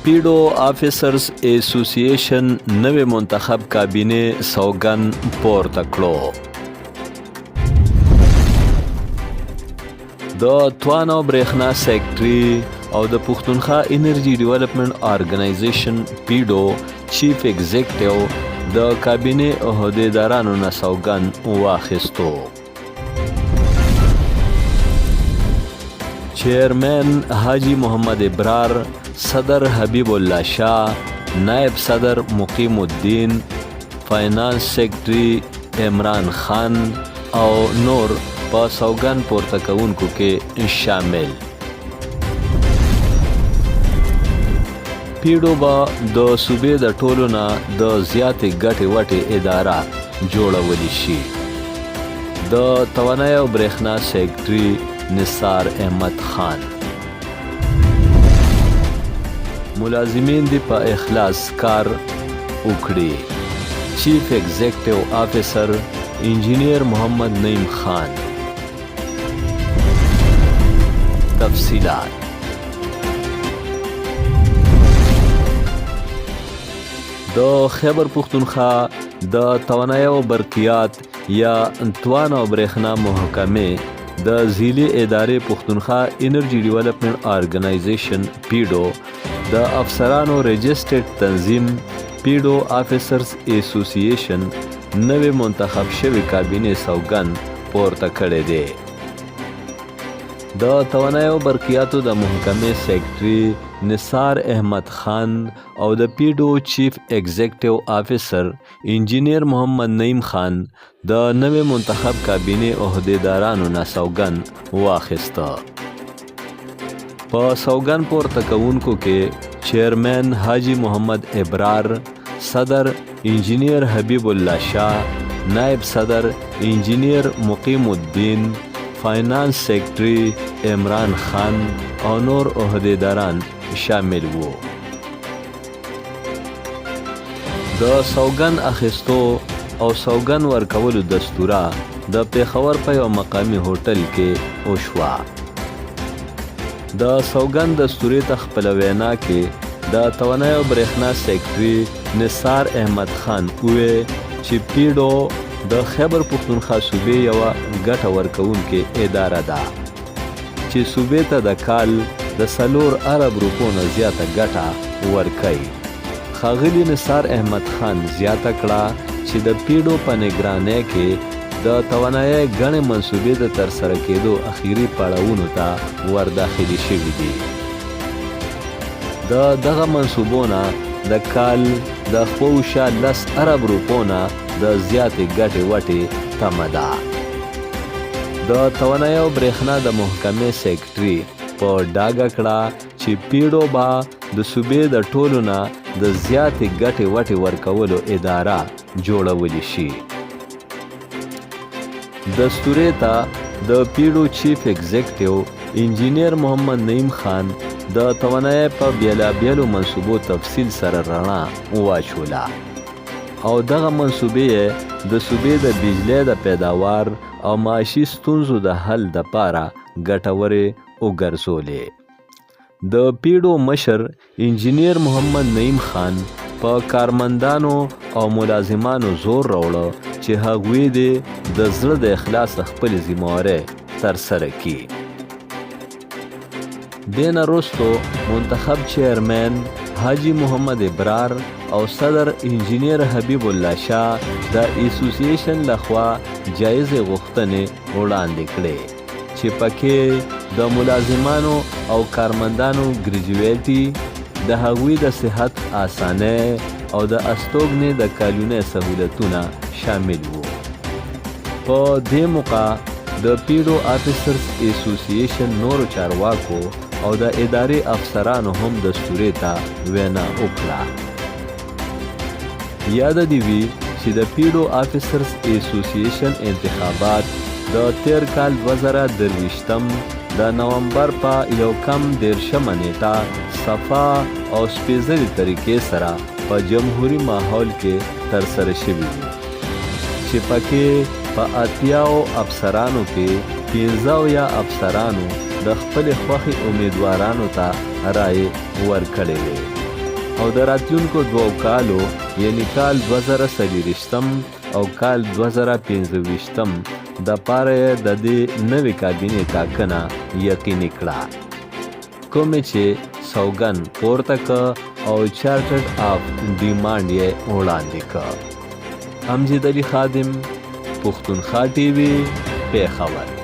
پیډو آفیسرز ایسوسییشن نوې منتخب کابینې سوګند پورته کړو. د توان او برېښنا سیکټري او د پښتونخوا انرژي ډیولپمنټ آرګنایزیشن پیډو چیف ایگزیکټیو د کابینې عهدیدارانو نه سوګند واخیستو. چیئرمین حاجی محمد ابرار، صدر حبیب الله شاه، نائب صدر مقیم الدین، فاینانس سیکرټري عمران خان او نور په سوګند پورته کوونکو کې شامل. پیډو به د صوبې د ټولو نه د زیاتې ګټې وټې اداره جوړولی شي. د توانای او برېښنا سیکرټري نثار احمد خان. ملازمین دې په اخلاص کار وکړي. چیف ایګزیکټیو آفیسر انجینیر محمد نعیم خان. تفصیلات. د خیبر پښتونخوا د توانایي او برقیات یا توان او برېښنا محکمې د ذیلي ادارې پښتونخوا انرژي ډیولپمنټ آرګنایزیشن پیډو د افسرانو رجسټرډ تنظیم پیډو آفیسرز ایسوسییشن نوې منتخب شوې کابینې سوګند پورته کړی دی. د توانایي او برقیاتو د محکمې سیکرټري نثار احمد خان او د پیډو چیف ایګزیکټیو آفیسر انجینیر محمد نعیم خان د نوې منتخب کابینې عهدیدارانو نه سوګند واخیسته. په سوګند پورته کوونکو کې چیئرمین حاجي محمد ابرار، صدر انجینیر حبیب الله شاه، نائب صدر انجینیر مقیم الدین، فاینانس سیکرټري عمران خان او نور عهدیداران شامل وو. د سوګند اخیستو او سوګند ورکولو دستوره د پېښور په یو مقامي هوټل کې وشوه. د سوګند دستورې ته خپله وینا کې د توانای او برېښنا سیکرټري نثار احمد خان ووې چې پیډو د خیبر پښتونخوا صوبې یوه ګټه ورکوونکې اداره ده. چې صوبې ته د کال د 4 ارب روپو نه زیاته ګټه ورکوي. ښاغلي نثار احمد خان زیاته کړه چې د پیډو په نګرانۍ کې د توانایۍ ګڼې منصوبې د ترسره کېدو اخیري پړاوونو ته ورداخلې شوې دي. د دغه منصوبو نه د کال د خواوشا 10 ارب روپو نه د زیاتې ګټې وټې تمه ده. د توانایي او برېښنا د محکمې سیکرټري په ډاګه کړه چې پیډو به د صوبې د ټولو نه د زیاتې ګټې وټې ورکولو اداره جوړولی شي. دستورې ته د پیډو چیف ایګزیکټیو انجینیر محمد نعیم خان د توانایۍ په بیلابیلو منصوبو تفصیل سره رڼا واچوله او دغه منصوبې یې د صوبې د بجلۍ د پیداوار او معاشي ستونزو د حل دپاره ګټورې وګرځولې. د پیډو مشر انجنیر محمد نعیم خان په کارمندانو او ملازمانو زور راوړ چې هغوی دې د زړه د اخلاصه خپلې ذمه وارۍ ترسره کړي. دې نه وروسته منتخب چیئرمین حاجي محمد ابرار او صدر انجنیر حبیب الله شاه د ایسوسییشن لخوا جایزې غوښتنې وړاندې کړې چې پکې د ملازمانو او کارمندانو ګریجویټي، د هغوی د صحت آسانۍ او د استوګنې د کالونۍ سهولتونه شامل وو. په دې موقع د پیډو آفیسرز ایسوسییشن نورو چارواکو او د ادارې افسرانو هم دستورې ته وینا وکړه. یاده دې وي چې د پیډو آفیسرز ایسوسییشن انتخابات د تېر کال 2023 د نومبر په یو کم 30مه نېټه صفا او سپېځلې طریقې سره په جمهوري ماحول کې ترسره شوي وو چې پکې په 80 افسرانو کې 75 افسرانو د خپلې خوښې امیدوارانو ته رایې ورکړې وې. او د راتلونکو دوو کالو یعنی کال 2024 او کال 2025 د پاره یې د دې نوې کابینې ټاکنه یقیني کړه، کومې چې سوګند پورته که او چارټرډ آف ډیمانډ یې وړاندې که. امجد علي خادم، پښتونخوا ټي وي، پېښور.